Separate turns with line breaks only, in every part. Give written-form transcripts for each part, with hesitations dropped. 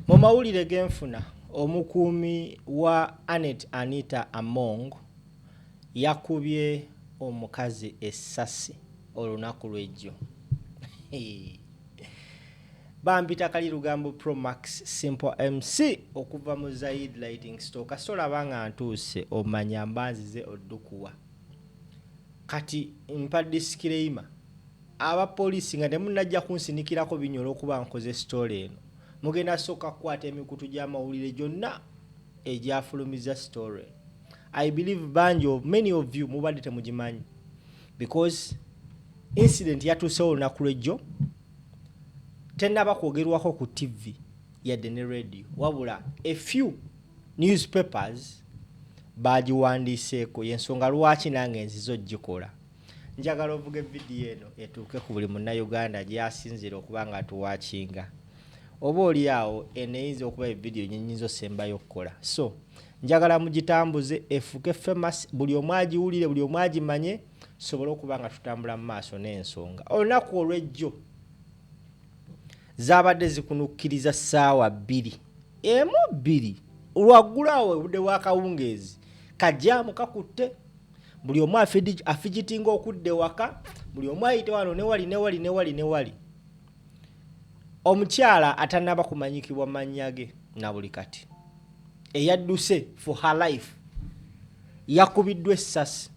Mu mawulire genfuna, omukuumi wa Annet Anita Among yakubye omukazi essasi olunaku lw'ejjo. Bampita Kali Lugambo Pro Max Simple MC okuva mu Zaid Lighting Store. Kasita olaba nga ntuuse omanya mba nzize oddukuwa. Kati mpa disclaimer. Aba poliisi nga temunnajja kunsinikirako binnya olw'okuba nkoze sitole eno, mugenda sooka kukwata emikutu gy'amawulire gyonna egyafulumizza sitole eno. I believe bangi of many of you mubadde temugimanyi because incident yatuusewo olunaku lw'ejjo, tennaba kwogerwako ku TV yadde ne radio, wabula a few newspapers baagiwandiiseeko. Y'ensonga lwaki nange nzize ogikola. Njagala ovuge vidiyo eno etuuke ku buli Munnayuganda gy'asinziira okuba nga atuwakinga. Oba oli awo eno eyinza okuba evidiyo gye nnyinza osembayo okukola. So njagala mugitambuze efuuke famous, buli omu agiwulire, buli omu agimanye, tusobole okuba nga tutambula mu maaso n'ensonga. Olunaku olw'ejjo zaabadde zikunukkiriza ssaawa 2 emu 2 lwaggulu awo obudde bw'akawungeezi, kajjaamu kakutte, buli omu afigitinga okudda ewaka, buli omu ayita wano ne wali ne wali ne wali ne wali. Omukyala atannaba kumanyikibwa mannya ge na buli kati eyadduse for her life yakubiddwa essasi.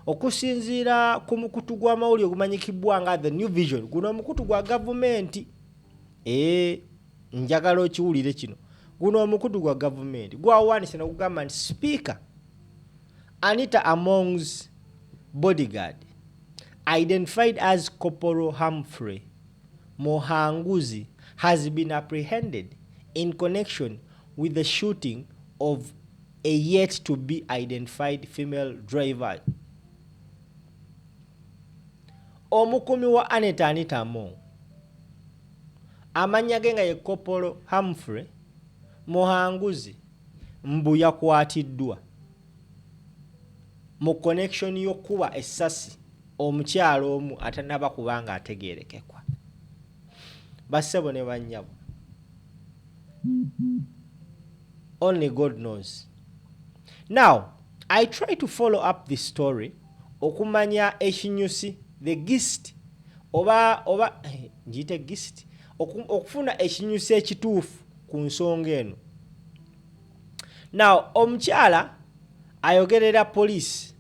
Okusinziira ku mukutu gw'amawulire ogumanyikibwa nga The New Vision, guno omukutu gwa gavumenti. Njagala okiwulire kino. Guno omukutu gwa gavumenti gwawandiise nokugamba nti Sipiika Anita Among's bodyguard, identified as Corporal Humphrey Muhanguzi, has been apprehended in connection with the shooting of a yet to be identified female driver. Omukuumi wa Annet Anita Among, amannya ge nga ye Corporal Humphrey Muhanguzi, mbu yakwatiddwa mu connection y'okukuba essasi omukyala omu atannaba kuba nga ategeerekekwa. Bassebo ne bannyabo, only God knows. Now, I try to follow up this story okumanya ekinyusi, the gist, oba ngiyite gist, okufuna ekinyusi ekituufu ku nsonga eno. Now, omukyala ayogerera police,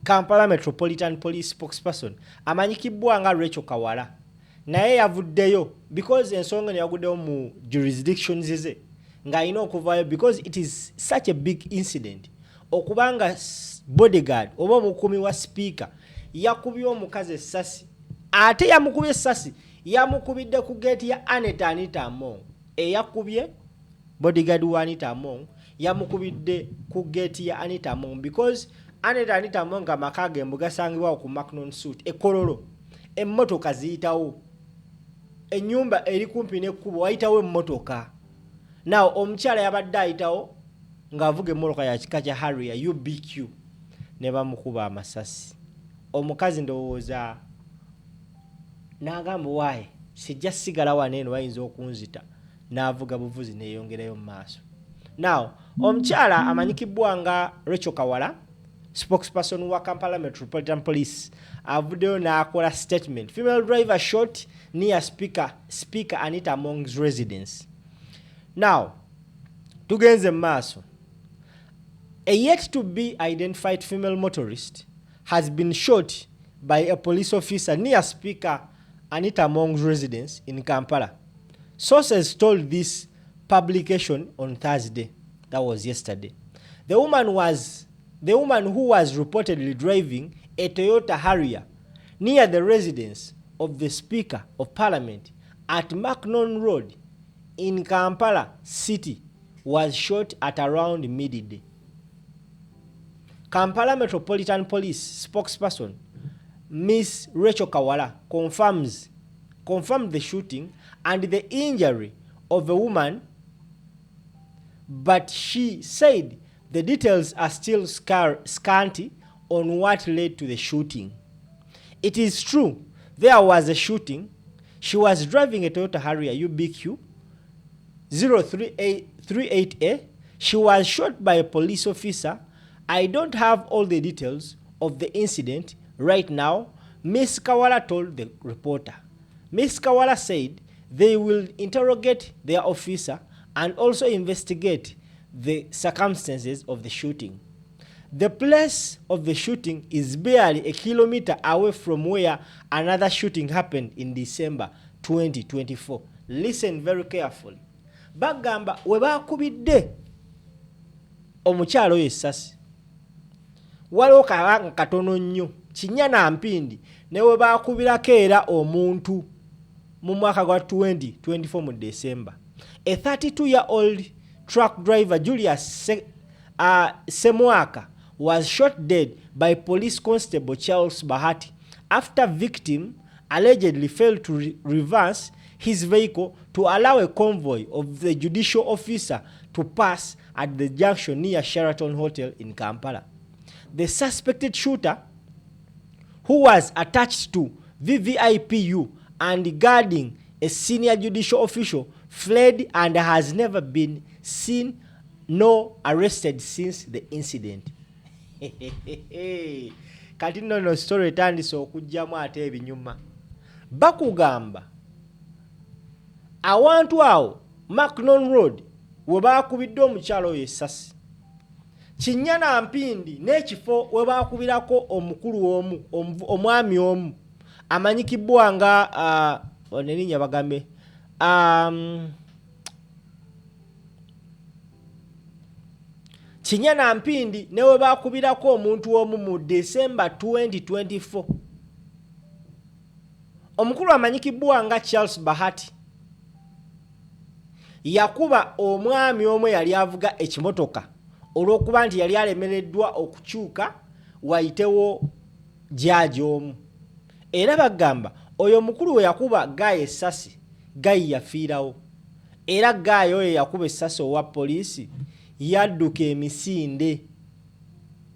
Kampala Metropolitan Police spokesperson amanyikibwa nga Rachel Kawala, naye yavuddeyo because ensonga eno yaguddeyo mu jurisdictions ze ng'alina okuvaayo because it is such a big incident okubanga bodyguard oba omukuumi wa sipiika yakubye omukazi essasi, ate yamukubye essasi yamukubidde ku geeti ya Annet Anita Among. Eyakubye bodyguard wa Anita Among yamukubidde ku geeti ya Anita Among because Annet Anita Among amaka ge mbu gasangibwawo ku Macnon Suite e Kololo. Emmotoka ziyitawo, ennyumba eri kumpi n'ekkubo, wayitawo emmotoka. Now omukyala yabadde ayitawo ng'avuga emmotoka ya kika kya Harrier UBQ ne bamukuba amasasi. Omukazi ndowooza n'agamba, "Waaye sijja sigala wano eno, bayinza okunzita," n'avuga buvuzi neeyongerayo mu maaso. Now omukyala amanyikibwa nga Rachel Kawala, spokesperson wa Kampala Metropolitan Police, avuddeyo n'akola statement: "Female driver shot near Speaker Anita Among's residence." Now tugenze mu maaso. A yet to be identified female motorist has been shot by a police officer near Speaker Anita Among's residence in Kampala, sources told this publication on Thursday. That was yesterday. The woman who was reportedly driving a Toyota Harrier near the residence of the Speaker of Parliament at Macnon Road in Kampala City was shot at around midday. Kampala Metropolitan Police spokesperson Miss Rachel Kawala confirmed the shooting and the injury of a woman, but she said the details are still scanty on what led to the shooting. "It is true there was a shooting. She was driving a Toyota Harrier UBQ. 038A. She was shot by a police officer. I don't have all the details of the incident right now, Miss Kawala told the reporter. Miss Kawala said they will interrogate their officer and also investigate the circumstances of the shooting. The place of the shooting is barely a kilometer away from where another shooting happened in December 2024. Listen very carefully. Bagamba we baakubidde omukyala oyo essasi waliwo kabanga katono nnyo kinnya na mpindi ne we baakubirako era omuntu mu mwaka gwa 2024 mu December. A 32 year old truck driver Julius Semwaka was shot dead by police constable Charles Bahati after victim allegedly failed to reverse his vehicle to allow a convoy of the judicial officer to pass at the junction near Sheraton Hotel in Kampala. The suspected shooter, who was attached to VVIPU and guarding a senior judicial official, fled and has never been seen nor arrested since the incident. Kati nno no story etandise okugyamu ate ebinyuma. Bakugamba awantu awo Macnon Road we baakubidde omukyala oyo essasi kinnya na mpindi n'ekifo we baakubirako omukulu omu omwami omu amanyikibwa nga ono erinnya bagambe kinnya na mpindi ne we baakubirako omuntu omu mu December 2024. Omukulu amanyikibwa nga Charles Bahati yakuba omwami omu eyali avuga ekimotoka olw'okuba nti yali alemereddwa okukyuka wayitewo jaaji omu. Era bagamba oyo omukulu we yakuba guy essasi, guy yafiirawo. Era guy oyo yakuba essasi owa poliisi yadduka emisinde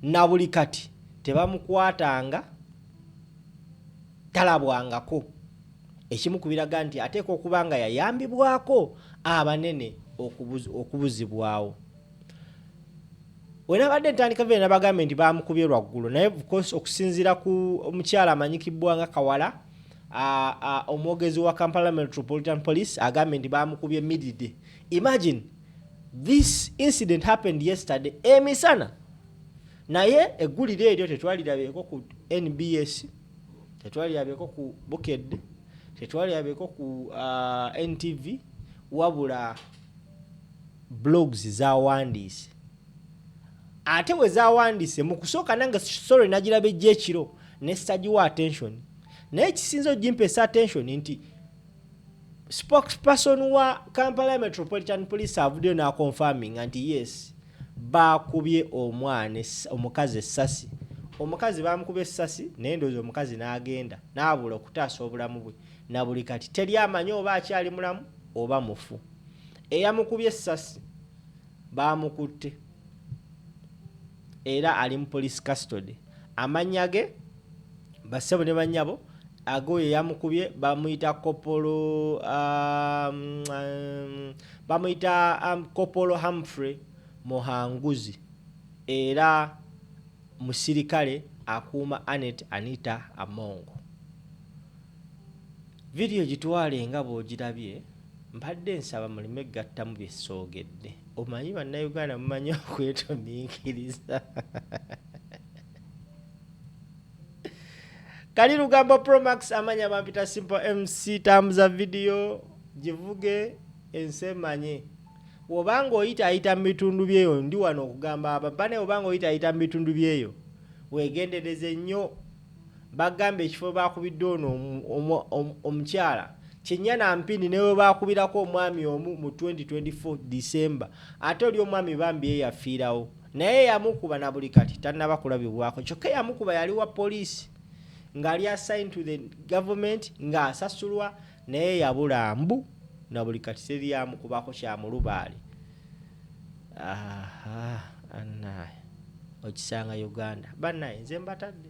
na buli kati tebamukwatanga, talabwangako. Ekimu ku biraga nti ateekwa okuba nga yayambibwako abanene okubuzibwawo. We nabadde ntandika video nabagambye nti baamukubye lwaggulo, naye of course okusinziira ku omukyala amanyikibwa nga Kawala, omwogezi wa Kampala Metropolitan Police, agambye nti baamukubye midday. Imagine this incident happened yesterday emisana, naye eggulire eryo tetwalirabyeko ku NBS, tetwalirabyeko ku Bukedde, tetwalirabyeko ku NTV, wabula blogs zawandiise. Ate we zawandiise mu kusooka nange story nagiraba ejja ekiro ne sitagiwa attention, naye ekisinza ogimpeesa attention nti spokesperson wa Kampala Metropolitan Police avuddeyo n'aconfirminga nti yes, baakubye omwana omukazi essasi. Omukazi baamukubye essasi, naye ndowooza omukazi n'agenda n'abula okutaasa obulamu bwe, na buli kati teri amanyi oba akyali mulamu oba mufu. Eyamukubye essasi baamukutte era ali mu police custody. Amannya ge, bassebo ne bannyabo, ag'oyo eyamukubye bamuyita Kopolo, bamuyita Kopolo Humphrey Muhanguzi, era musirikale akuuma Annet Anita Amongo. Vidiyo gitwale nga bw'ogirabye. Mbadde nsaba muleme gattamu bye soogedde. Omanyi Bannayuganda mumanyi okwetumiikiriza. Kali Lugambo Promax, amanya bampita Simple MC. Tambuza vidiyo givuge ensi emanye. Bw'obanga oyitaayita mu bitundu byeyo, ndi wano okugamba ababane, obanga oyitaayita mu bitundu byeyo weegendereze nnyo. Bagamba ekifo baakubidde ono omukyala kinnya na mpindi ne we baakubirako omwami omu mu 2024 December, ate oli omwami bambi ye yafiirawo, naye yamukuba na buli kati tannaba kulabibwako. Kyokka yamukuba yali wa poliisi ng'ali assigned to the government, ng'asasulwa, naye yabula mbu na buli kati teri yamukubako kyamulubaale. Aha, annaye okisanga Uganda bannaye, nze mbatadde.